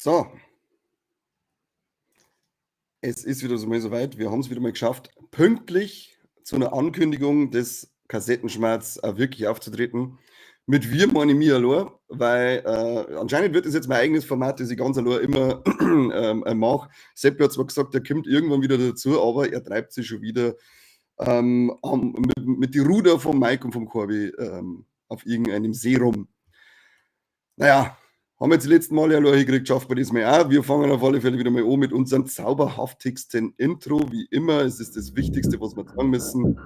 So. Es ist wieder so mal soweit. Wir haben es wieder mal geschafft, pünktlich zu einer Ankündigung des Kassettenschmerz auch wirklich aufzutreten. Mit wir meine ich mich allein, weil anscheinend wird das jetzt mein eigenes Format, das ich ganz allein immer mache. Seppi hat zwar gesagt, er kommt irgendwann wieder dazu, aber er treibt sich schon wieder mit die Ruder vom Mike und vom Corby auf irgendeinem See rum. Naja, haben wir jetzt die letzten Male ja allein hingekriegt, schaffen wir das mal auch. Wir fangen auf alle Fälle wieder mal an mit unserem zauberhaftigsten Intro. Wie immer, es ist das Wichtigste, was wir sagen müssen.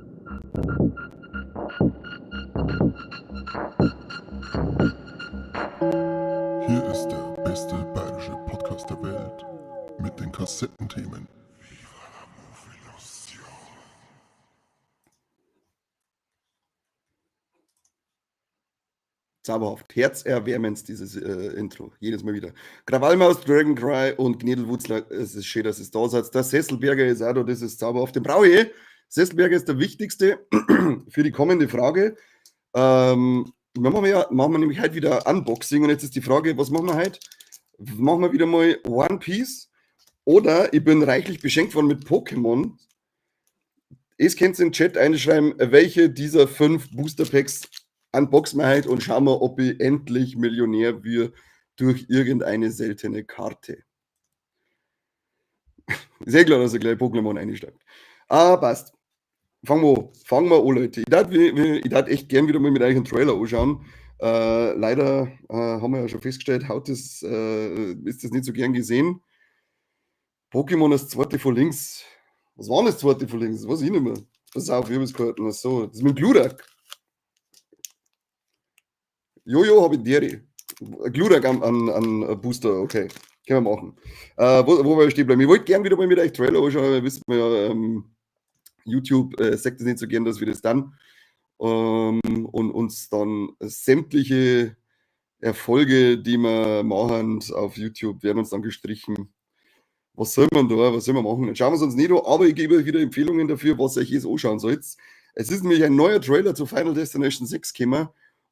Hier ist der beste bayerische Podcast der Welt mit den Kassettenthemen. Viva la Movilusion. Zauberhaft, herzerwärmend dieses Intro, jedes Mal wieder. Krawallmaus, Dragon Cry und Gnedelwutzler, es ist schön, dass es da seid. Der Sesselberger ist auch da, das ist zauberhaft. Den brauche ich eh. Sesselberger ist der wichtigste für die kommende Frage. Machen wir nämlich heute wieder Unboxing und jetzt ist die Frage, was machen wir heute? Machen wir wieder mal One Piece oder ich bin reichlich beschenkt worden mit Pokémon. Es könnt ihr in den Chat einschreiben, welche dieser 5 Booster Packs unboxen wir heute und schauen wir, ob ich endlich Millionär wird durch irgendeine seltene Karte. Sehr klar, dass er gleich Pokémon einsteigt. Ah, passt. Fangen wir an. Fangen wir an, Leute. Ich darf echt gern wieder mal mit euch einen Trailer anschauen. Leider haben wir ja schon festgestellt, ist das nicht so gern gesehen. Pokémon das zweite von links. Was war denn das zweite von links? Das weiß ich nicht mehr. Pass auf, ich hab es gehalten. Ach so, das ist mit dem Glurak. Jojo, hab ich Dere. Glurak an Booster, okay. Können wir machen. Wo wir stehen bleiben. Ich wollte gern wieder mal mit euch Trailer anschauen, aber wisst ihr ja, YouTube sagt es nicht so gern, dass wir das dann und uns dann sämtliche Erfolge, die wir machen auf YouTube, werden uns dann gestrichen. Was soll man da? Was soll man machen? Dann schauen wir es uns nicht an, aber ich gebe euch wieder Empfehlungen dafür, was ihr euch jetzt anschauen sollt. Es ist nämlich ein neuer Trailer zu Final Destination 6 gekommen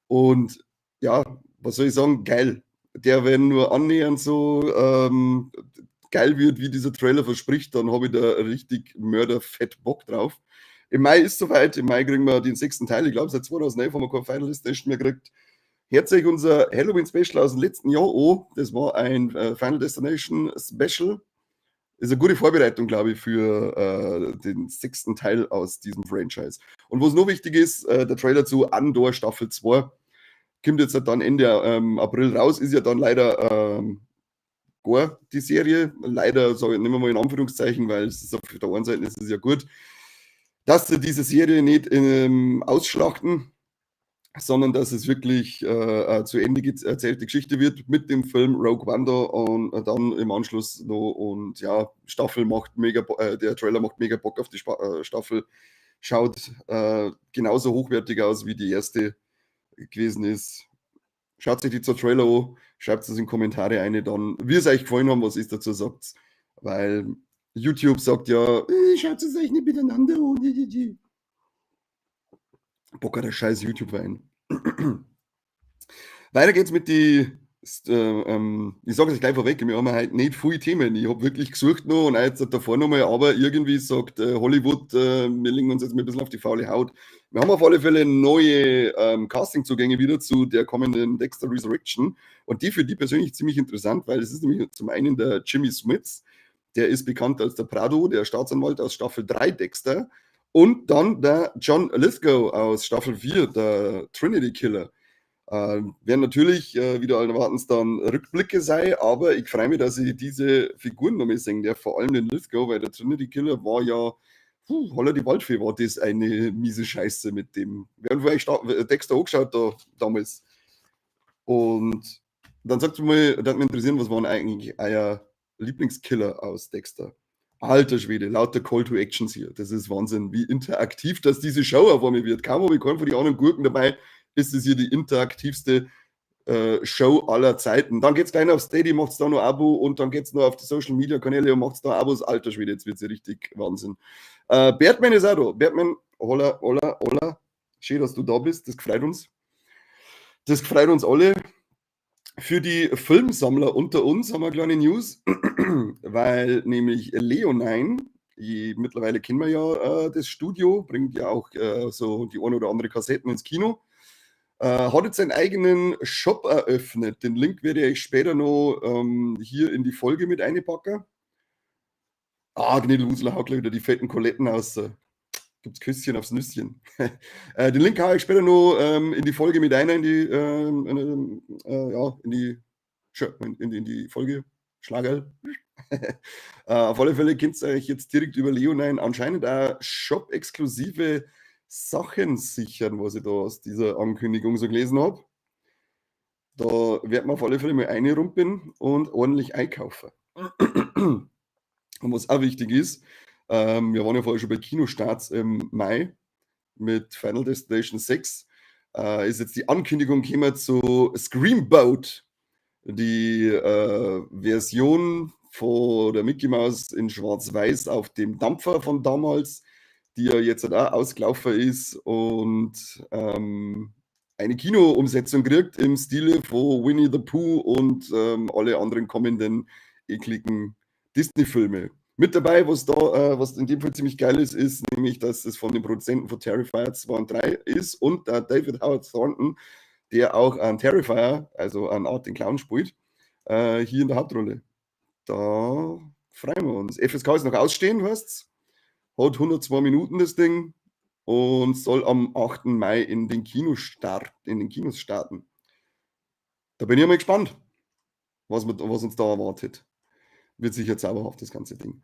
und ja, was soll ich sagen? Geil. Der, wenn nur annähernd so geil wird, wie dieser Trailer verspricht, dann habe ich da richtig mörderfett Bock drauf. Im Mai ist soweit, im Mai kriegen wir den 6. Teil. Ich glaube, seit 2011 haben wir kein Final Destination mehr gekriegt. Hört euch unser Halloween-Special aus dem letzten Jahr an. Das war ein Final Destination Special. Ist eine gute Vorbereitung, glaube ich, für den 6. Teil aus diesem Franchise. Und was noch wichtig ist, der Trailer zu Andor Staffel 2 kommt jetzt dann Ende April raus, ist ja dann leider gar die Serie. Leider, sag ich, nehmen wir mal in Anführungszeichen, weil es ist auf der einen Seite ist es ja gut, dass sie diese Serie nicht ausschlachten, sondern dass es wirklich zu Ende erzählte Geschichte wird mit dem Film Rogue One da und dann im Anschluss noch und ja, Staffel macht mega der Trailer macht mega Bock auf die Staffel, schaut genauso hochwertig aus, wie die erste gewesen ist. Schaut sich die zur Trailer an, schreibt es in Kommentare eine dann, wie es euch gefallen hat, was ihr dazu sagt, weil YouTube sagt ja, schaut es euch nicht miteinander an. Bock hat der scheiß YouTube-Wein. Weiter geht's mit die, ich sage es gleich vorweg, wir haben heute nicht viele Themen. Ich hab wirklich gesucht noch und auch jetzt davor nochmal, aber irgendwie sagt Hollywood, wir legen uns jetzt mal ein bisschen auf die faule Haut. Wir haben auf alle Fälle neue Casting-Zugänge wieder zu der kommenden Dexter Resurrection und die für die persönlich ziemlich interessant, weil es ist nämlich zum einen der Jimmy Smits, der ist bekannt als der Prado, der Staatsanwalt aus Staffel 3 Dexter und dann der John Lithgow aus Staffel 4, der Trinity Killer. Werden natürlich wieder allen Erwartens dann Rückblicke sein, aber ich freue mich, dass ich diese Figuren noch mal sehen darf, vor allem den Lithgow, weil der Trinity Killer war ja, puh, holla die Waldfee, war das eine miese Scheiße mit dem. Wir haben vorher Dexter angeschaut da damals. Und dann sagt mal, da hat mich interessieren, was waren eigentlich euer Lieblingskiller aus Dexter? Alter Schwede, lauter Call to Actions hier. Das ist Wahnsinn, wie interaktiv dass diese Show auf einmal wird. Kaum habe ich keinen von den anderen Gurken dabei, ist es hier die interaktivste Show aller Zeiten. Dann geht's gleich noch auf Steady, macht's da noch Abo und dann geht's noch auf die Social Media Kanäle und macht's da Abos. Alter Schwede, jetzt wird's ja richtig Wahnsinn. Bertman ist auch da. Bertman, holla, holla, holla. Schön, dass du da bist. Das freut uns. Das freut uns alle. Für die Filmsammler unter uns haben wir eine kleine News, weil nämlich Leonine, mittlerweile kennen wir ja das Studio, bringt ja auch so die eine oder andere Kassetten ins Kino, hat jetzt seinen eigenen Shop eröffnet. Den Link werde ich später noch hier in die Folge mit einpacken. Ah, Gnidl haut gleich wieder die fetten Koletten aus. Gibt's Küsschen aufs Nüsschen. Den Link haue ich später noch in die Folge mit ein, ja, in die Folge. Schlagerl. Auf alle Fälle könnt ihr euch jetzt direkt über Leonine anscheinend auch shop-exklusive Sachen sichern, was ich da aus dieser Ankündigung so gelesen habe. Da werden wir auf alle Fälle mal einrumpeln und ordentlich einkaufen. Und was auch wichtig ist, wir waren ja vorher schon bei Kinostarts im Mai mit Final Destination 6, ist jetzt die Ankündigung gekommen zu Screamboat, die Version von der Mickey Mouse in Schwarz-Weiß auf dem Dampfer von damals, die ja jetzt halt auch ausgelaufen ist und eine Kino-Umsetzung kriegt im Stile von Winnie the Pooh und alle anderen kommenden ekligen Disney-Filme. Mit dabei, was in dem Fall ziemlich geil ist, ist nämlich, dass es von den Produzenten von Terrifier 2 und 3 ist und der David Howard Thornton, der auch an Terrifier, also an Art den Clown spielt, hier in der Hauptrolle. Da freuen wir uns. FSK ist noch ausstehen, heißt's. Hat 102 Minuten das Ding und soll am 8. Mai in den Kinos starten. Da bin ich mal gespannt, was uns da erwartet. Wird sicher zauberhaft, das ganze Ding.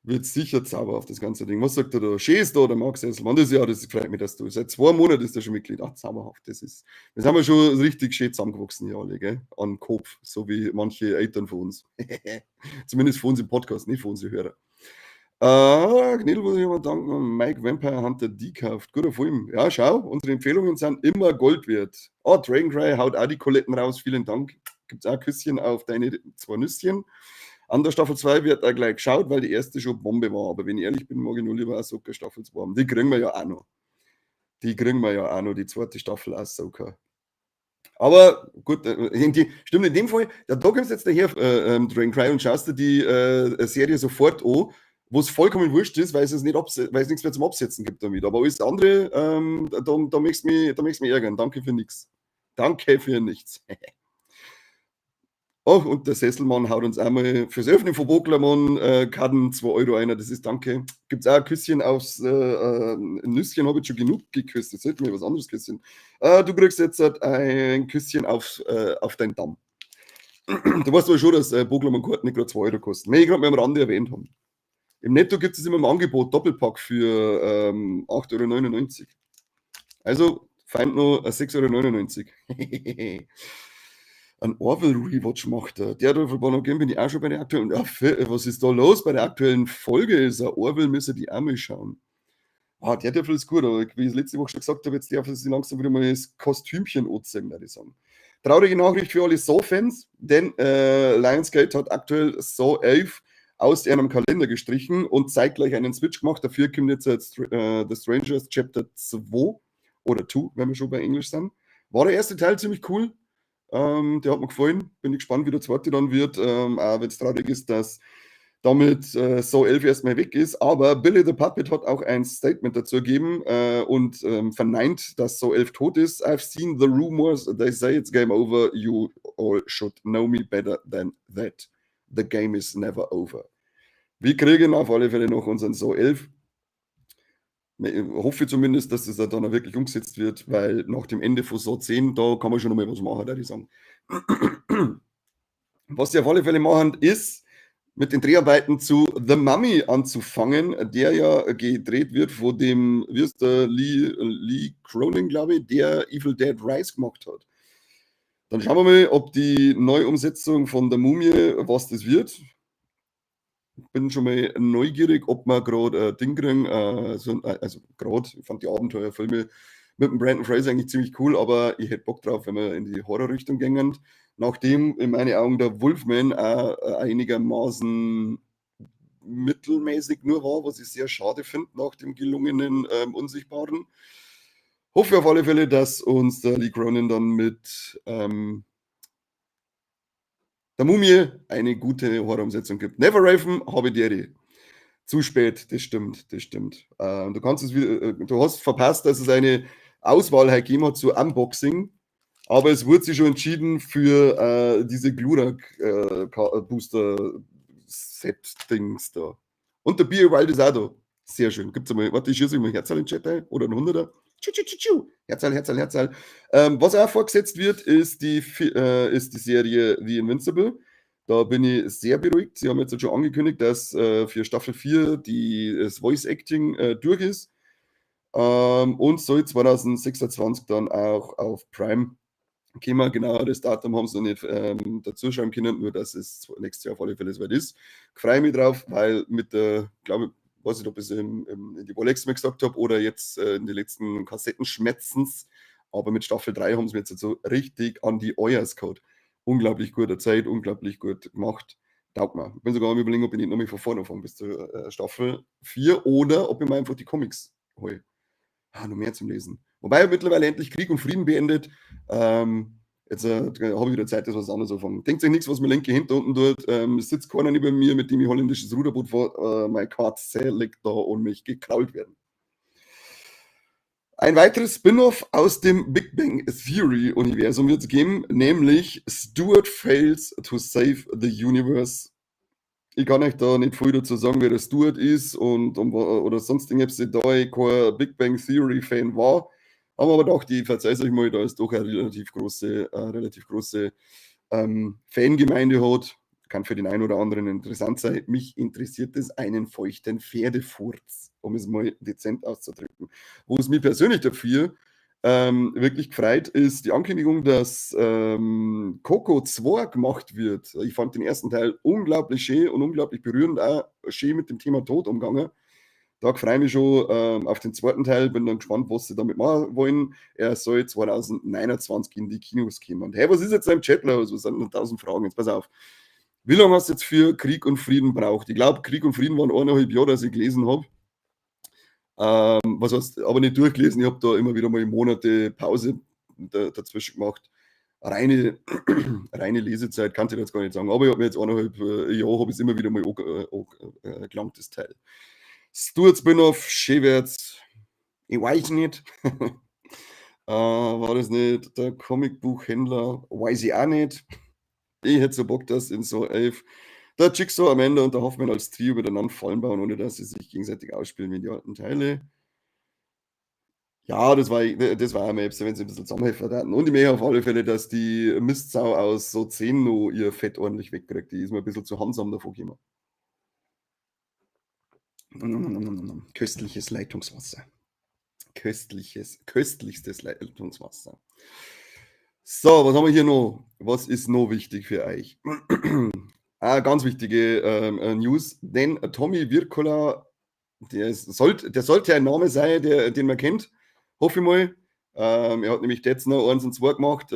Wird sicher zauberhaft, das ganze Ding. Was sagt er da? Schön ist da, der Max Esselmann. Das, ja, das freut mich, dass du. Seit 2 Monaten ist er schon Mitglied. Ach, zauberhaft. Das haben wir schon richtig schön zusammengewachsen hier alle, gell? An Kopf, so wie manche Eltern von uns. Zumindest von uns im Podcast, nicht von unseren Hörer. Gnedl muss ich mal danken. Mike Vampire Hunter D gekauft. Guter Film. Ja, schau, unsere Empfehlungen sind immer Gold wert. Oh, Dragon Cry haut auch die Koletten raus. Vielen Dank. Gibt es auch ein Küsschen auf deine zwei Nüsschen. An der Staffel 2 wird auch gleich geschaut, weil die erste schon Bombe war. Aber wenn ich ehrlich bin, mag ich nur lieber Ahsoka Staffel 2 haben. Die kriegen wir ja auch noch. Die kriegen wir ja auch noch, die zweite Staffel Ahsoka. Aber gut, stimmt, in dem Fall, ja, da kommst du jetzt daher, Dragon Cry, und schaust dir die Serie sofort an, wo es vollkommen wurscht ist, weil es nichts mehr zum Absetzen gibt damit. Aber alles andere, da möchtest mich ärgern. Danke für nichts. Danke für nichts. Oh, und der Sesselmann haut uns einmal fürs Öffnen von Boklamon Karten 2 € einer. Das ist danke. Gibt es auch ein Küsschen aufs Nüsschen, habe ich schon genug geküsst. Jetzt sollten wir was anderes küssen. Du kriegst jetzt ein Küsschen auf deinen Damm. Du weißt aber schon, dass Boklamon Karten nicht gerade 2 € kosten. Möchte ich gerade mal am Rande erwähnt haben. Im Netto gibt es immer im Angebot Doppelpack für 8,99 Euro. Also fein noch 6,99 Euro. Ein Orville Rewatch macht er. Der Teufel Born Again bin ich auch schon bei der aktuellen. Ja, was ist da los? Bei der aktuellen Folge ist ein Orville, müssen die auch mal schauen. Ah, der Teufel ist gut, aber wie ich es letzte Woche schon gesagt habe, jetzt darf sich langsam wieder mal das Kostümchen anziehen, würde ich sagen. Traurige Nachricht für alle Saw-Fans, denn Lionsgate hat aktuell Saw 11 aus ihrem Kalender gestrichen und zeitgleich einen Switch gemacht. Dafür kommt jetzt The Strangers Chapter 2 oder 2, wenn wir schon bei Englisch sind. War der erste Teil ziemlich cool. Der hat mir gefallen. Bin ich gespannt, wie der zweite dann wird. Auch wenn es traurig ist, dass damit Saw 11 erstmal weg ist. Aber Billy the Puppet hat auch ein Statement dazu gegeben und verneint, dass Saw 11 tot ist. "I've seen the rumors. They say it's game over. You all should know me better than that. The game is never over." Wir kriegen auf alle Fälle noch unseren Saw 11. Ich hoffe zumindest, dass das dann auch wirklich umgesetzt wird, weil nach dem Ende von Saw 10, da kann man schon noch mal was machen, würde ich sagen. Was sie auf alle Fälle machen, ist, mit den Dreharbeiten zu The Mummy anzufangen, der ja gedreht wird von dem, wie ist der, Lee Cronin, glaube ich, der Evil Dead Rise gemacht hat. Dann schauen wir mal, ob die Neuumsetzung von der Mumie, was das wird. Bin schon mal neugierig, ob wir gerade ein Ding kriegen, so, also gerade, ich fand die Abenteuerfilme mit dem Brendan Fraser eigentlich ziemlich cool, aber ich hätte Bock drauf, wenn wir in die Horrorrichtung gingen. Nachdem in meinen Augen der Wolfman auch einigermaßen mittelmäßig nur war, was ich sehr schade finde nach dem gelungenen Unsichtbaren. Hoffe auf alle Fälle, dass uns der Lee Cronin dann mit der Mumie eine gute Horrorumsetzung gibt. Never Raven habe ich die. Zu spät, das stimmt, das stimmt. Du kannst es wieder, du hast verpasst, dass es eine Auswahl halt gegeben hat zu Unboxing, aber es wurde sich schon entschieden für diese Glurak Booster Set Dings da. Und der Bier Wild ist auch da. Sehr schön. Gibt's einmal, warte, ich schieße mal Herzerl in den Chat ein oder ein Hunderter. Tschu, tschu, tschu, tschu. Herzerl, Herzerl, Herzerl. Was auch fortgesetzt wird, ist die Serie The Invincible. Da bin ich sehr beruhigt. Sie haben jetzt schon angekündigt, dass für Staffel 4 das Voice Acting durch ist. Und soll 2026 dann auch auf Prime kommen. Genau das Datum haben sie noch nicht dazu schreiben können, nur dass es nächstes Jahr auf alle Fälle soweit ist. Freue mich drauf, weil mit der, glaube ich, weiß nicht, ob ich es in die Wolex mal gesagt habe oder jetzt in die letzten Kassettenschmerzens, aber mit Staffel 3 haben sie mir jetzt so richtig an die Euers gehauen. Unglaublich guter Zeit, unglaublich gut gemacht. Taugt mir. Ich bin sogar am Überlegen, ob ich nicht nochmal von vorne anfange bis zur Staffel 4 oder ob ich mir einfach die Comics hole. Ah, noch mehr zum Lesen. Wobei mittlerweile endlich Krieg und Frieden beendet. Jetzt habe ich wieder Zeit, das was anderes anfangen. Denkt euch nichts, was mir linke Hände unten tut. Es sitzt keiner neben mir, mit dem ich holländisches Ruderboot fahre. Meine Katze liegt da und mich gekrault werden. Ein weiteres Spin-off aus dem Big Bang Theory Universum wird es geben, nämlich Stuart Fails to Save the Universe. Ich kann euch da nicht viel dazu sagen, wer der Stuart ist und oder sonst irgendwas, da ich kein Big Bang Theory Fan war. Haben aber gedacht, ich verzeih's euch mal, da ist doch eine relativ große Fangemeinde hat. Kann für den einen oder anderen interessant sein. Mich interessiert es einen feuchten Pferdefurz, um es mal dezent auszudrücken. Wo es mich persönlich dafür wirklich gefreut, ist die Ankündigung, dass Coco 2 gemacht wird. Ich fand den ersten Teil unglaublich schön und unglaublich berührend, auch schön mit dem Thema Tod umgegangen. Da freue ich mich schon auf den zweiten Teil, bin dann gespannt, was sie damit machen wollen. Er soll 2029 in die Kinos kommen. Und hey, was ist jetzt im Chat los? Was sind noch tausend Fragen? Jetzt pass auf. Wie lange hast du jetzt für Krieg und Frieden braucht? Ich glaube, Krieg und Frieden waren 1,5 Jahre, dass ich gelesen habe. Was heißt, aber nicht durchgelesen. Ich habe da immer wieder mal Monate Pause dazwischen gemacht. Reine Lesezeit kann ich jetzt gar nicht sagen. Aber ich habe mir jetzt 1,5 Jahre habe ich es immer wieder mal gelangt, das Teil. Stuart Spin-off, schön wird's. Ich weiß nicht. War das nicht der Comicbuchhändler? Weiß ich auch nicht. Ich hätte so Bock, dass in Saw 11 der Jigsaw, Amanda und der Hoffman als Trio miteinander Fallen bauen, ohne dass sie sich gegenseitig ausspielen wie die alten Teile. Ja, das war auch mal, wenn sie ein bisschen zusammenhelfen würden. Und ich möchte auf alle Fälle, dass die Mistsau aus Saw 10 noch ihr Fett ordentlich wegkriegt. Die ist mir ein bisschen zu handsam davon gekommen. Köstliches Leitungswasser. Köstliches, köstlichstes Leitungswasser. So, was haben wir hier noch? Was ist noch wichtig für euch? Ah, ganz wichtige News, denn Tommy Wirkola, der sollte ein Name sein, den man kennt, hoffe ich mal. Er hat nämlich jetzt noch 1 und 2 gemacht,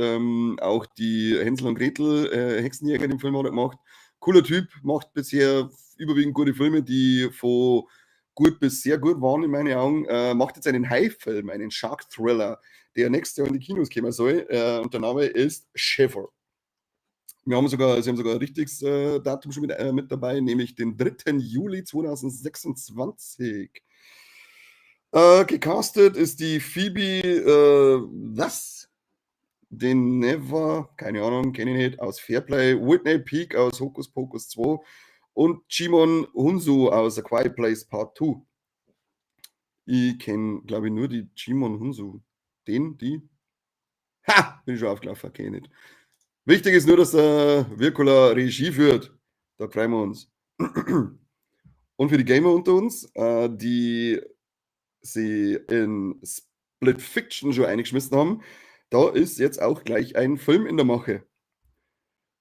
auch die Hänsel und Gretel Hexenjäger, den Film hat er gemacht. Cooler Typ, macht bisher überwiegend gute Filme, die von gut bis sehr gut waren in meinen Augen. Macht jetzt einen Hai-Film, einen Shark Thriller, der nächstes Jahr in die Kinos kommen soll. Und der Name ist Shiver. Sie haben sogar ein richtiges Datum schon mit dabei, nämlich den 3. Juli 2026. Gecastet ist die Phoebe, was? Den Never, keine Ahnung, kenne ich nicht, aus Fair Play, Whitney Peak aus Hocus Pocus 2 und Djimon Hounsou aus A Quiet Place Part 2. Ich kenne, glaube ich, nur die Djimon Hounsou. Den, die? Ha! Bin ich schon aufgelaufen, kenne ich nicht. Wichtig ist nur, dass der Wirkola Regie führt. Da freuen wir uns. Und für die Gamer unter uns, die sie in Split Fiction schon eingeschmissen haben, da ist jetzt auch gleich ein Film in der Mache.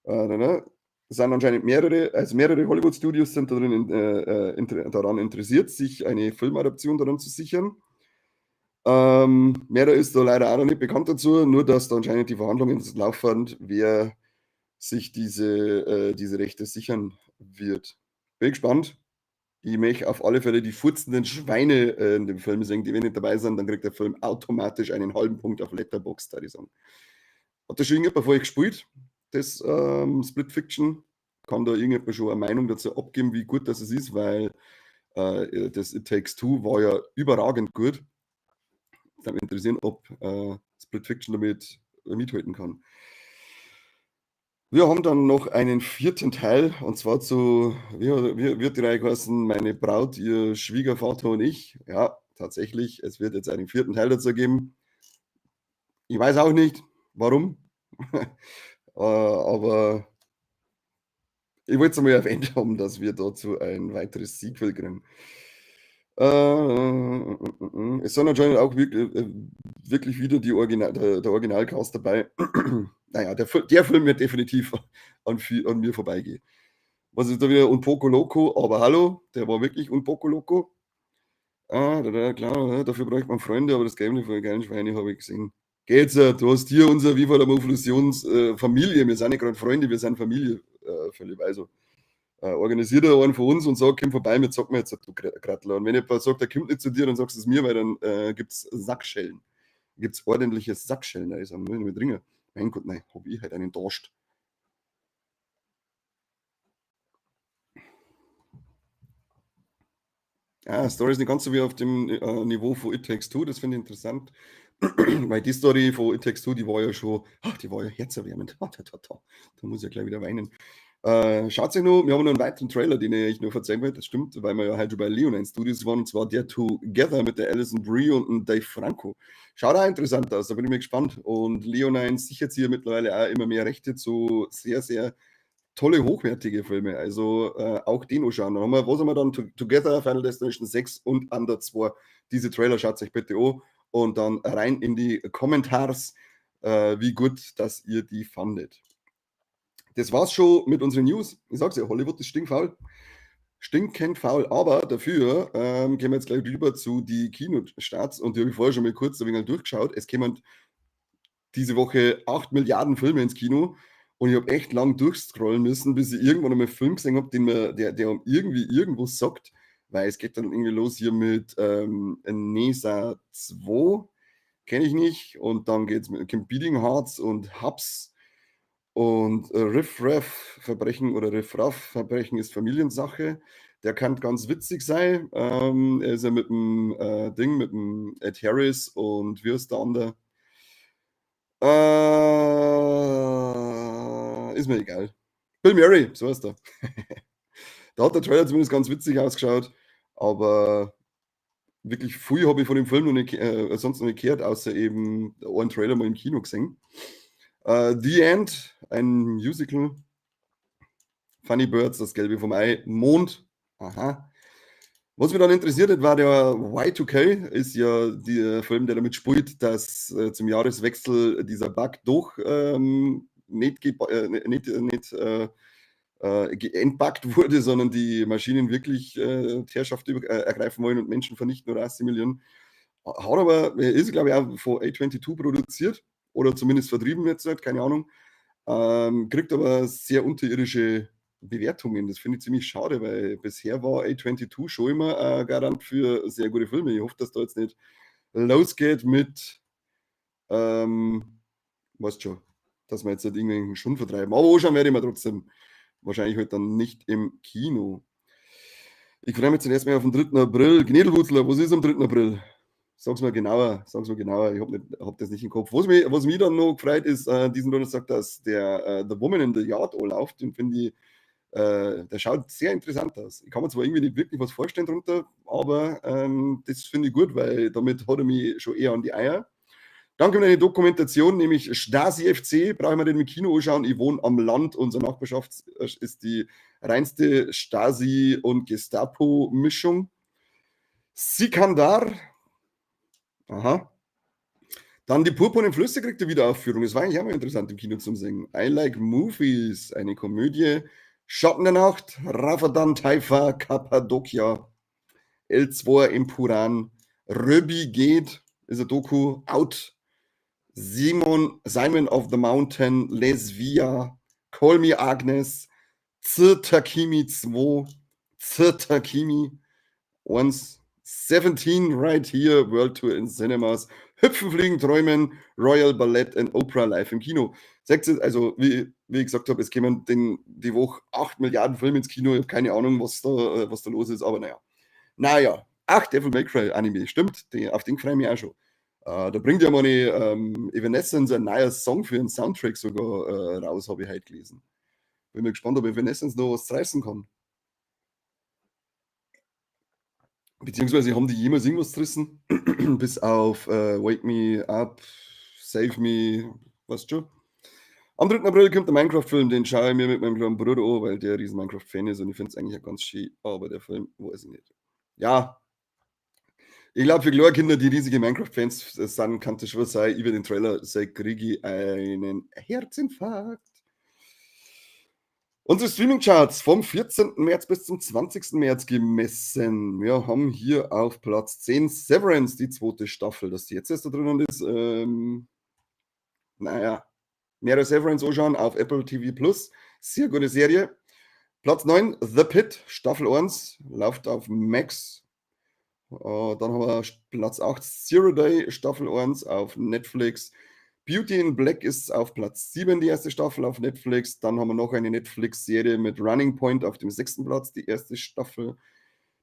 Ne, es sind anscheinend mehrere, also mehrere Hollywood-Studios sind daran interessiert, sich eine Filmadaption daran zu sichern. Mehr ist da leider auch noch nicht bekannt dazu, nur dass da anscheinend die Verhandlungen laufen, wer sich diese Rechte sichern wird. Bin gespannt. Ich möchte auf alle Fälle die furzenden Schweine in dem Film sehen, die wenn nicht dabei sind, dann kriegt der Film automatisch einen halben Punkt auf Letterboxd, würde ich sagen. Hat das schon irgendjemand von euch gespielt? Das Split Fiction. Kann da irgendjemand schon eine Meinung dazu abgeben, wie gut das ist, weil das It Takes Two war ja überragend gut. Würde mich interessieren, ob Split Fiction damit mithalten kann. Wir haben dann noch einen vierten Teil und zwar zu, wie wird die Reihe heißen? Meine Braut, ihr Schwiegervater und ich. Ja, tatsächlich, es wird jetzt einen vierten Teil dazu geben. Ich weiß auch nicht, warum, aber ich wollte es einmal erwähnt haben, dass wir dazu ein weiteres Sequel kriegen. Es sind anscheinend auch wirklich wieder der Originalcast dabei. Naja, der Film wird definitiv an mir vorbeigehen. Was ist da wieder? Un poco loco, aber hallo, der war wirklich un poco loco. Ah, da, klar, dafür braucht man Freunde, aber das Gameplay von den geilen Schweine habe ich gesehen. Geht's ja, du hast hier unser Viva la Movolutions Familie, wir sind nicht gerade Freunde, wir sind Familie, völlig. Also organisiert er einen von uns und sagt, komm vorbei, wir zocken jetzt, du Krattler. Und wenn jemand sagt, er kommt nicht zu dir, dann sagst du es mir, weil dann gibt's Sackschellen. Gibt's ordentliche Sackschellen, da ist er mit drin. Mein Gott, nein, hab ich halt einen Dorscht. Ah, Story ist nicht ganz so wie auf dem Niveau von It Takes Two, das finde ich interessant. Weil die Story von It Takes Two, die war ja schon, ach, die war ja herzerwärmend. Ta, ta, ta, ta. Da muss ich ja gleich wieder weinen. Schaut sich noch, wir haben noch einen weiteren Trailer, den ich euch noch verzeihen wollte, das stimmt, weil wir ja heute schon bei Leonine Studios waren, und zwar der Together mit der Alison Brie und dem Dave Franco. Schaut auch interessant aus, da bin ich mir gespannt. Und Leonine sichert sich ja mittlerweile auch immer mehr Rechte zu sehr, sehr tolle, hochwertige Filme. Also auch den anschauen. Dann haben wir, was haben wir dann? Together, Final Destination 6 und Under 2. Diese Trailer schaut euch bitte an und dann rein in die Kommentars, wie gut, dass ihr die fandet. Das war's schon mit unseren News. Ich sag's ja, Hollywood ist stinkfaul. Stinkend faul, aber dafür gehen wir jetzt gleich rüber zu die Kinostarts und die habe ich vorher schon mal kurz ein wenig durchgeschaut. Es kämen diese Woche 8 Milliarden Filme ins Kino und ich habe echt lang durchscrollen müssen, bis ich irgendwann einmal einen Film gesehen hab, der irgendwie irgendwo sagt, weil es geht dann irgendwie los hier mit Nesa 2, kenn ich nicht, und dann geht's mit Beating Hearts und Hubs und Riff Raff Verbrechen oder Riff Raff Verbrechen ist Familiensache. Der kann ganz witzig sein. Er ist ja mit dem Ding, mit dem Ed Harris und wie ist der andere? Ist mir egal. Bill Murray, so heißt er. Da hat der Trailer zumindest ganz witzig ausgeschaut, aber wirklich viel habe ich von dem Film noch nicht sonst noch nicht gehört, außer eben einen Trailer mal im Kino gesehen. The End, ein Musical. Funny Birds, das Gelbe vom Ei. Mond, aha. Was mich dann interessiert hat, war der Y2K, ist ja der Film, der damit spielt, dass zum Jahreswechsel dieser Bug doch nicht nicht, nicht entbuggt wurde, sondern die Maschinen wirklich die Herrschaft ergreifen wollen und Menschen vernichten oder assimilieren. Hat aber, ist glaube ich auch von A22 produziert oder zumindest vertrieben jetzt, halt, keine Ahnung. Kriegt aber sehr unterirdische Bewertungen. Das finde ich ziemlich schade, weil bisher war A22 schon immer Garant für sehr gute Filme. Ich hoffe, dass da jetzt nicht losgeht mit weißt schon, dass wir jetzt nicht irgendwelchen Schund vertreiben. Aber anschauen werde ich mir trotzdem wahrscheinlich halt dann nicht im Kino. Ich freue mich zuerst mal auf den 3. April. Gnädelwurzler, was ist am 3. April? Sag's mir genauer, sag's mir genauer, ich hab das nicht im Kopf. Was mich dann noch gefreut ist, diesen Donnerstag, dass der The Woman in the Yard läuft, den finde ich, der schaut sehr interessant aus. Ich kann mir zwar irgendwie nicht wirklich was vorstellen drunter, aber das finde ich gut, weil damit hat er mich schon eher an die Eier. Dann kommt eine Dokumentation, nämlich Stasi FC, brauchen wir den im Kino anschauen. Ich wohne am Land, unsere Nachbarschaft ist die reinste Stasi- und Gestapo-Mischung. Sikandar, aha. Dann die Purpurnen Flüsse kriegt die Wiederaufführung. Das war eigentlich auch mal interessant im Kino zum Singen. I Like Movies, eine Komödie. Schatten der Nacht, Rafadan Taifa, Kappadokia, L2 Empuraan, Röbi geht, ist ein Doku, Out, Simon of the Mountain, Lesvia, Call Me Agnes, Zirtakimi 2, Zirtakimi 1, 17 right here, World Tour in Cinemas, Hüpfen, Fliegen, Träumen, Royal Ballet and Opera live im Kino. Seht ihr, also wie ich gesagt habe, es kommen die Woche 8 Milliarden Filme ins Kino. Ich habe keine Ahnung, was da los ist, aber naja. Naja, ach, Devil May Cry Anime, stimmt, auf den freue ich mich auch schon. Da bringt ja meine Evanescence ein neuer Song für einen Soundtrack sogar raus, habe ich heute gelesen. Bin mir gespannt, ob Evanescence noch was reißen kann. Beziehungsweise haben die jemals irgendwas gerissen? Bis auf Wake Me Up, Save Me, weißt schon. Am 3. April kommt der Minecraft-Film, den schaue ich mir mit meinem kleinen Bruder an, weil der ein riesen Minecraft-Fan ist und ich finde es eigentlich auch ganz schön, aber der Film, weiß ich nicht. Ja, ich glaube, für kleine Kinder, die riesige Minecraft-Fans sind, kann das schon sein, über den Trailer kriege ich einen Herzinfarkt. Unsere Streaming-Charts vom 14. März bis zum 20. März gemessen. Wir haben hier auf Platz 10 Severance, die zweite Staffel. Dass die jetzt erst da drinnen ist, naja, mehrere Severance anschauen auf Apple TV Plus. Sehr gute Serie. Platz 9, The Pitt, Staffel 1, läuft auf Max. Dann haben wir Platz 8, Zero Day, Staffel 1 auf Netflix. Beauty in Black ist auf Platz 7, die erste Staffel auf Netflix. Dann haben wir noch eine Netflix-Serie mit Running Point auf dem sechsten Platz, die erste Staffel.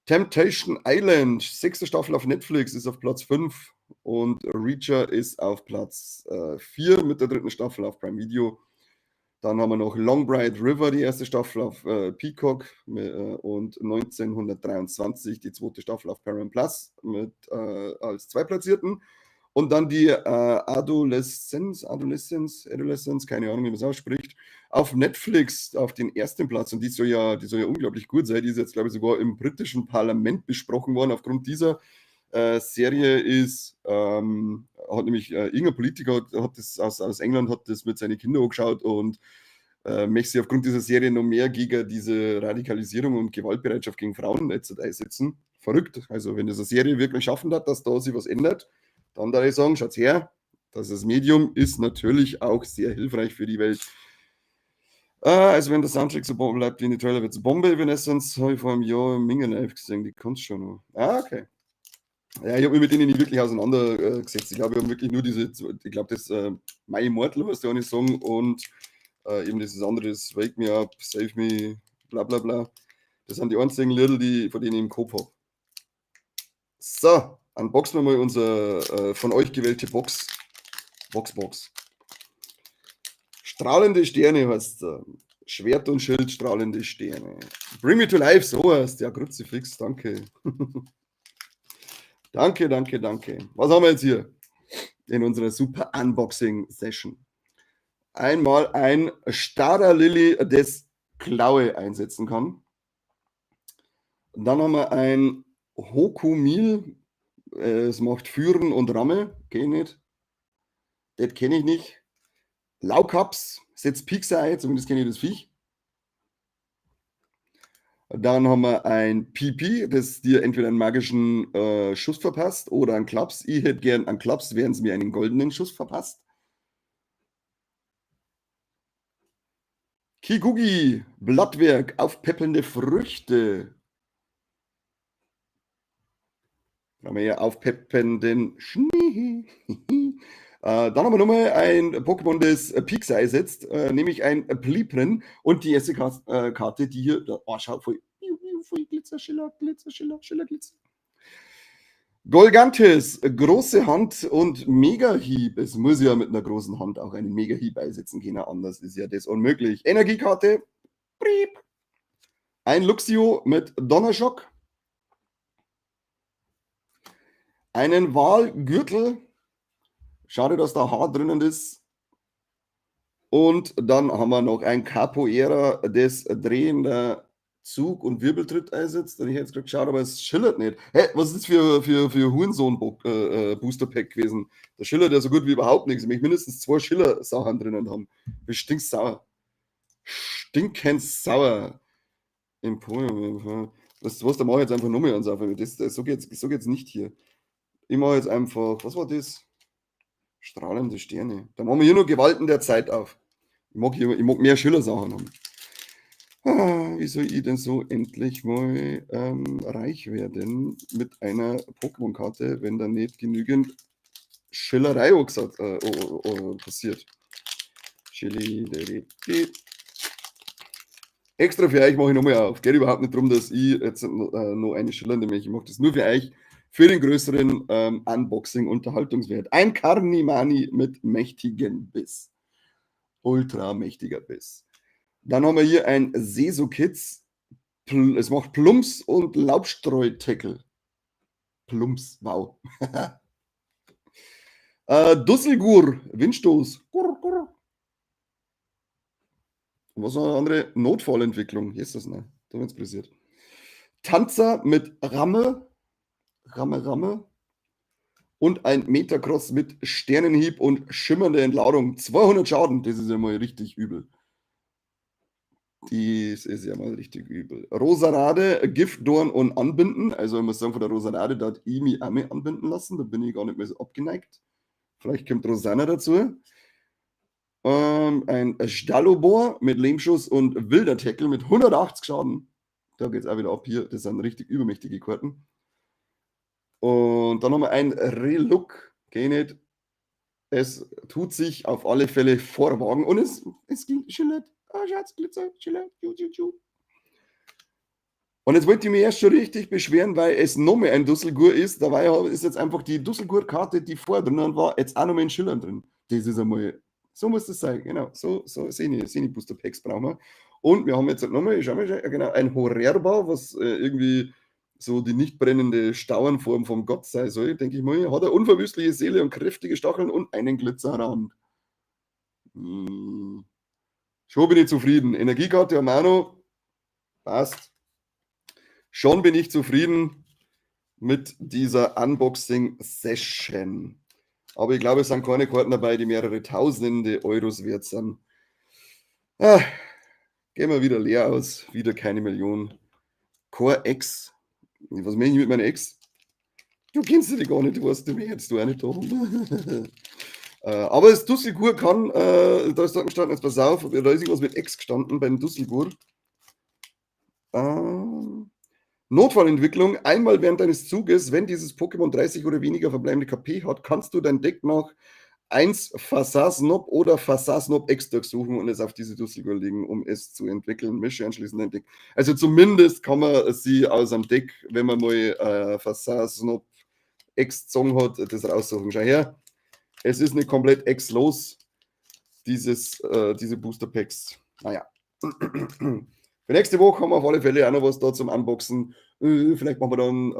Temptation Island, sechste Staffel auf Netflix, ist auf Platz 5. Und Reacher ist auf Platz 4 mit der dritten Staffel auf Prime Video. Dann haben wir noch Long Bright River, die erste Staffel auf Peacock und 1923 die zweite Staffel auf Paramount Plus mit als Zweitplatzierten. Und dann die Adolescence, Adolescence, Adolescence, keine Ahnung, wie man es ausspricht, auf Netflix auf den ersten Platz. Und die soll ja unglaublich gut sein. Die ist jetzt, glaube ich, sogar im britischen Parlament besprochen worden. Aufgrund dieser Serie hat nämlich irgendein Politiker hat das aus England hat das mit seinen Kindern angeschaut und möchte sich aufgrund dieser Serie noch mehr gegen diese Radikalisierung und Gewaltbereitschaft gegen Frauen jetzt einsetzen. Verrückt. Also, wenn das eine Serie wirklich schaffen hat, dass da sich was ändert, dann darf ich sagen, schaut her, das Medium ist natürlich auch sehr hilfreich für die Welt. Also wenn der Soundtrack so bleibt wie in den Trailer, wird es Bombe. Evanescence habe ich vor einem Jahr im Minga live gesehen, die kannst schon noch. Ah, okay. Ja, ich habe mich mit denen nicht wirklich auseinandergesetzt. Ich glaube, ich habe wirklich nur diese, ich glaube, das My Immortal, was der eine Song und eben dieses andere, das Wake Me Up, Save Me, bla bla bla. Das sind die einzigen Lieder, von denen ich im Kopf habe. So, unboxen wir mal unsere von euch gewählte Box. Box, Box. Strahlende Sterne heißt es. Schwert und Schild, strahlende Sterne. Bring Me to Life, so heißt. Ja, Kruzifix, danke. Danke, danke, danke. Was haben wir jetzt hier in unserer super Unboxing-Session? Einmal ein Starter Lilly, das Klaue einsetzen kann. Dann haben wir ein Hokumil. Es macht Führen und Ramme. Kenn ich nicht. Das kenne ich nicht. Laukaps setzt Piekser ein, zumindest kenne ich das Viech. Dann haben wir ein Piepi, das dir entweder einen magischen Schuss verpasst oder einen Klaps. Ich hätte gern einen Klaps, während es mir einen goldenen Schuss verpasst. Kigugi, Blattwerk, aufpäppelnde Früchte. Dann haben wir hier aufpeppenden Schnee. Dann haben wir nochmal ein Pokémon, das Piekser einsetzt, nämlich ein Pliprin. Und die erste Karte, die hier, oh, schaut, voll, voll Glitzer, Schiller, Glitzer, Schiller, Schiller, Glitzer. Golgantis, große Hand und Mega-Hieb. Es muss ja mit einer großen Hand auch einen Mega-Hieb einsetzen können, anders ist ja das unmöglich. Energiekarte, Briep. Ein Luxio mit Donnerschock. Einen Walgürtel. Schade, dass da Haar drinnen ist. Und dann haben wir noch ein Capoeira, das drehender Zug- und Wirbeltritt einsetzt. Und ich hätte jetzt gerade geschaut, aber es schillert nicht. Hä, was ist das für Hurensohn-Booster Pack gewesen? Da schillert ja so gut wie überhaupt nichts. Ich möchte mindestens 2 Schiller-Sachen drinnen haben. Ich stinksauer. Stinkend sauer. Emporium. Was, da mache ich jetzt einfach nochmal eins auf. So geht's nicht hier. Ich mache jetzt einfach, was war das? Strahlende Sterne. Da machen wir hier nur Gewalten der Zeit auf. Ich mag mehr Schiller-Sachen haben. Ah, wie soll ich denn so endlich mal reich werden mit einer Pokémon-Karte, wenn da nicht genügend Schillerei passiert? Chili. Extra für euch mache ich nochmal auf. Geht überhaupt nicht darum, dass ich jetzt noch eine schillernde Milch. Ich mache das nur für euch, für den größeren Unboxing-Unterhaltungswert. Ein Carnimani mit mächtigen Biss. Ultra mächtiger Biss. Dann haben wir hier ein Seso Kids. Es macht Plumps und Laubstreu-Tackle. Plumps, wow. Dusselgur, Windstoß. Gur, gur. Und was noch eine andere Notfallentwicklung? Hier ist das, ne? Da wird's pressiert. Tanzer mit Ramme. Ramme, Ramme. Und ein Metacross mit Sternenhieb und schimmernder Entladung. 200 Schaden, das ist ja mal richtig übel. Das ist ja mal richtig übel. Roserade, Giftdorn und Anbinden. Also ich muss sagen, von der Roserade, da hat ich mich auch mal anbinden lassen. Da bin ich gar nicht mehr so abgeneigt. Vielleicht kommt Rosanna dazu. Ein Stallobor mit Lehmschuss und wilder Tackle mit 180 Schaden. Da geht's auch wieder ab hier. Das sind richtig übermächtige Karten. Und dann haben wir ein Relook. Geh nicht. Es tut sich auf alle Fälle vorwagen und es schillert. Oh, Schatz, Glitzer, schillert. Ju, ju, ju. Und jetzt wollte ich mich erst schon richtig beschweren, weil es noch mehr ein Dusselgur ist. Dabei ist jetzt einfach die Dusselgur-Karte, die vorher drin war, jetzt auch noch mehr in Schillern drin. Das ist einmal, so muss das sein, genau. So, so Seni Booster Packs brauchen wir. Und wir haben jetzt nochmal, schau mal, genau, ein Horerba, was irgendwie so die nicht brennende Stauernform vom Gott sein soll, denke ich mal. Hat eine unverwüstliche Seele und kräftige Stacheln und einen Glitzerrand. Schon bin ich zufrieden. Energiekarte haben wir auch noch. Passt. Schon bin ich zufrieden mit dieser Unboxing-Session. Aber ich glaube, es sind keine Karten dabei, die mehrere tausende Euros wert sind. Gehen wir wieder leer aus. Wieder keine Million. Core X. Was meine ich mit meiner Ex? Du kennst die gar nicht, du weißt, du jetzt du auch nicht da. Aber das Dusselgur kann, da ist da gestanden, jetzt pass auf, da ist irgendwas mit X gestanden beim Dusselgur. Notfallentwicklung, einmal während deines Zuges, wenn dieses Pokémon 30 oder weniger verbleibende KP hat, kannst du dein Deck nach 1 Fasasnob oder Fasasnob X durchsuchen und es auf diese Dusselgur legen, um es zu entwickeln. Mische anschließend dein Deck. Also zumindest kann man sie aus einem Deck, wenn man mal Fasasnob X gezogen hat, das raussuchen. Schau her, es ist nicht komplett X-los, diese Booster Packs. Naja. Für nächste Woche haben wir auf alle Fälle auch noch was da zum Unboxen. Vielleicht machen wir dann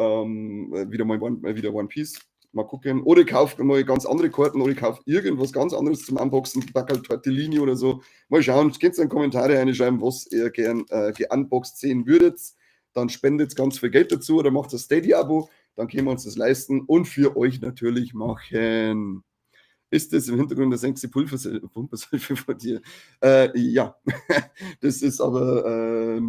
wieder mal wieder One Piece. Mal gucken. Oder ich kaufe mal ganz andere Karten oder ich kaufe irgendwas ganz anderes zum Unboxen. Backerl Tortellini oder so. Mal schauen. Könnt ihr in Kommentare reinschreiben, was ihr gern geunboxed sehen würdet. Dann spendet ganz viel Geld dazu oder macht ein Steady-Abo. Dann können wir uns das leisten und für euch natürlich machen. Ist das im Hintergrund der sechste Pumperselfie von dir? Ja, das ist aber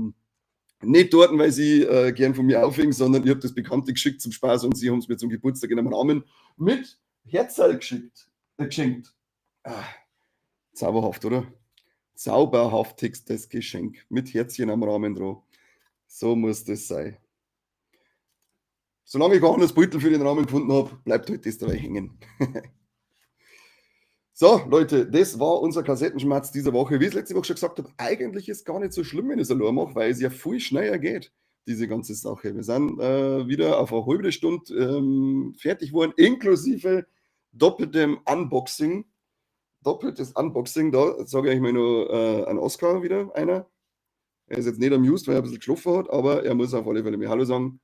nicht dort, weil sie gern von mir aufhängen, sondern ich hab das Bekannte geschickt zum Spaß und sie haben's mir zum Geburtstag in einem Rahmen mit Herzerl geschenkt. Ah, zauberhaft, oder? Zauberhaftigstes Geschenk mit Herzchen am Rahmen drauf. So muss das sein. Solange ich kein anderes Beutel für den Rahmen gefunden hab, bleibt halt das dabei hängen. So, Leute, das war unser Kassettenschmatz dieser Woche. Wie ich es letzte Woche schon gesagt habe, eigentlich ist es gar nicht so schlimm, wenn ich es allein mache, weil es ja viel schneller geht, diese ganze Sache. Wir sind wieder auf eine halbe Stunde fertig geworden, inklusive doppeltem Unboxing. Doppeltes Unboxing, da sage ich euch mal noch an Oscar wieder, einer. Er ist jetzt nicht amused, weil er ein bisschen geschlafen hat, aber er muss auf alle Fälle mir Hallo sagen.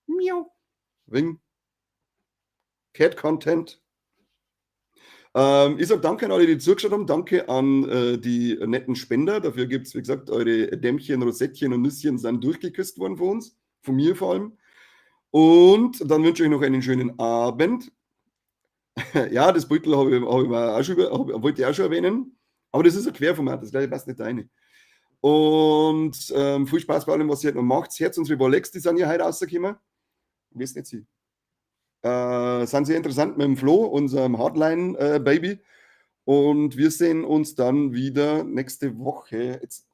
Miau. Wing. Cat Content. Ich sag danke an alle, die zugeschaut haben. Danke an die netten Spender. Dafür gibt's, wie gesagt, eure Dämmchen, Rosettchen und Nüsschen sind durchgeküsst worden von uns. Von mir vor allem. Und dann wünsche ich euch noch einen schönen Abend. Ja, das Beutel habe ich, hab ich mir auch schon über, hab, wollte ich auch schon erwähnen. Aber das ist ein Querformat, das gleiche passt nicht rein. Und viel Spaß bei allem, was ihr heute noch macht. Herz unsere Bolex, die sind ja heute rausgekommen. Ich weiß nicht, sie. Sind sehr interessant mit dem Flo, unserem Hardline- Baby. Und wir sehen uns dann wieder nächste Woche. Jetzt.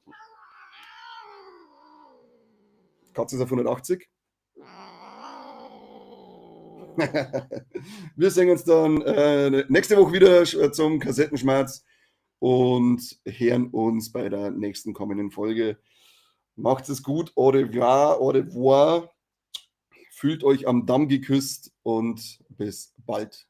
Katze ist auf 180. Wir sehen uns dann nächste Woche wieder zum Kassettenschmerz. Und hören uns bei der nächsten kommenden Folge. Macht es gut, au revoir, au revoir. Fühlt euch am Damm geküsst und bis bald.